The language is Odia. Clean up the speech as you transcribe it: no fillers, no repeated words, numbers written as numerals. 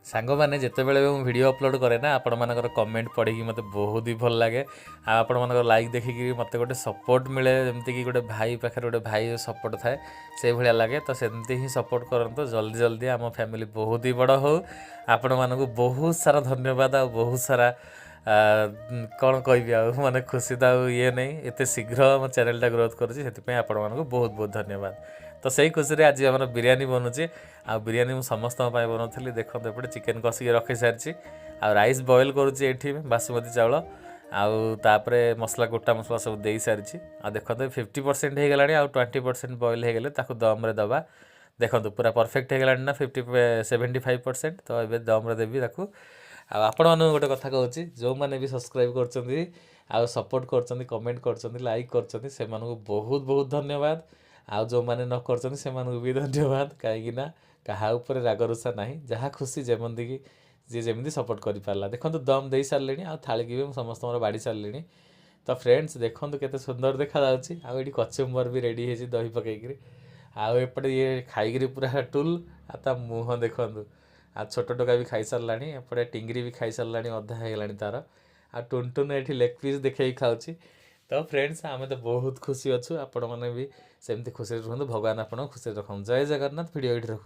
ସାଙ୍ଗମାନେ, ଯେତେବେଳେ ବି ମୁଁ ଭିଡ଼ିଓ ଅପଲୋଡ଼ କରେ ନା, ଆପଣମାନଙ୍କର କମେଣ୍ଟ ପଢ଼ିକି ମୋତେ ବହୁତ ହି ଭଲ ଲାଗେ। ଆଉ ଆପଣମାନଙ୍କର ଲାଇକ୍ ଦେଖିକି ମୋତେ ଗୋଟେ ସପୋର୍ଟ ମିଳେ। ଯେମିତିକି ଗୋଟେ ଭାଇ ପାଖରେ ଗୋଟେ ଭାଇ ସପୋର୍ଟ ଥାଏ, ସେଇଭଳିଆ ଲାଗେ। ତ ସେମିତି ହିଁ ସପୋର୍ଟ କରନ୍ତୁ। ଜଲ୍ଦି ଜଲ୍ଦି ଆମ ଫ୍ୟାମିଲି ବହୁତ ହି ବଡ଼ ହଉ। ଆପଣମାନଙ୍କୁ ବହୁତ ସାରା ଧନ୍ୟବାଦ। ଆଉ ବହୁତ ସାରା କ'ଣ କହିବି ଆଉ, ମାନେ ଖୁସି ତ ଆଉ ଇଏ ନାହିଁ। ଏତେ ଶୀଘ୍ର ଆମ ଚ୍ୟାନେଲଟା ଗ୍ରୋଥ୍ କରୁଛି, ସେଥିପାଇଁ ଆପଣମାନଙ୍କୁ ବହୁତ ବହୁତ ଧନ୍ୟବାଦ। ତ ସେଇ ଖୁସିରେ ଆଜି ଆମର ବିରିୟାନୀ ବନୁଛି। ଆଉ ବିରିୟାନୀ ମୁଁ ସମସ୍ତଙ୍କ ପାଇଁ ବନାଉଥିଲି। ଦେଖନ୍ତୁ, ଏପଟେ ଚିକେନ୍ କଷିକି ରଖିସାରିଛି ଆଉ ରାଇସ୍ ବଏଲ୍ କରୁଛି ଏଠି ବାସୁମତୀ ଚାଉଳ। ଆଉ ତାପରେ ମସଲା, ଗୋଟା ମସଲା ସବୁ ଦେଇସାରିଛି। ଆଉ ଦେଖନ୍ତୁ, 50% ହେଇଗଲାଣି। ଆଉ 20% ବଏଲ୍ ହେଇଗଲେ ତାକୁ ଦମ୍ରେ ଦେବା। ଦେଖନ୍ତୁ, ପୁରା ପରଫେକ୍ଟ ହେଇଗଲାଣି ନା, 75%। ତ ଏବେ ଦମ୍ରେ ଦେବି ତାକୁ। ଆଉ ଆପଣମାନଙ୍କୁ ଗୋଟେ କଥା କହୁଛି, ଯେଉଁମାନେ ବି ସବସ୍କ୍ରାଇବ୍ କରୁଛନ୍ତି ଆଉ ସପୋର୍ଟ କରୁଛନ୍ତି, କମେଣ୍ଟ କରୁଛନ୍ତି, ଲାଇକ୍ କରୁଛନ୍ତି, ସେମାନଙ୍କୁ ବହୁତ ବହୁତ ଧନ୍ୟବାଦ। ଆଉ ଯେଉଁମାନେ ନ କରୁଛନ୍ତି, ସେମାନଙ୍କୁ ବି ଧନ୍ୟବାଦ। କାହିଁକି ନା କାହା ଉପରେ ରାଗ ରୁଷା ନାହିଁ। ଯାହା ଖୁସି ଯେମିତିକି ଯିଏ ଯେମିତି ସପୋର୍ଟ କରିପାରିଲା। ଦେଖନ୍ତୁ, ଦମ୍ ଦେଇ ସାରିଲିଣି ଆଉ ଥାଳିକି ବି ମୁଁ ସମସ୍ତଙ୍କର ବାଢ଼ି ସାରିଲିଣି। ତ ଫ୍ରେଣ୍ଡସ୍, ଦେଖନ୍ତୁ କେତେ ସୁନ୍ଦର ଦେଖାଯାଉଛି। ଆଉ ଏଇଠି କଚୁମ୍ବର ବି ରେଡ଼ି ହେଇଛି ଦହି ପକେଇକିରି। ଆଉ ଏପଟେ ଇଏ ଖାଇକିରି ପୁରା ଟୁଲ୍, ଆଉ ତା ମୁହଁ ଦେଖନ୍ତୁ। ଆଉ ଛୋଟ ଟୋକା ବି ଖାଇସାରିଲାଣି। ଏପଟେ ଟିଙ୍ଗରି ବି ଖାଇସାରିଲାଣି, ଅଧା ହେଇଗଲାଣି ତାର। ଆଉ ଟୁନଟୁନ ଏଠି ଲେଗ୍ ପିସ୍ ଦେଖେଇକି ଖାଉଛି। ତ ଫ୍ରେଣ୍ଡସ୍, ଆମେ ତ ବହୁତ ଖୁସି ଅଛୁ। ଆପଣମାନେ ବି ସେମିତି ଖୁସିରେ ରୁହନ୍ତୁ। ଭଗବାନ ଆପଣଙ୍କୁ ଖୁସିରେ ରଖନ୍ତୁ। ଜୟ ଜଗନ୍ନାଥ। ଭିଡ଼ିଓ ଏଇଠି ରଖୁଛି।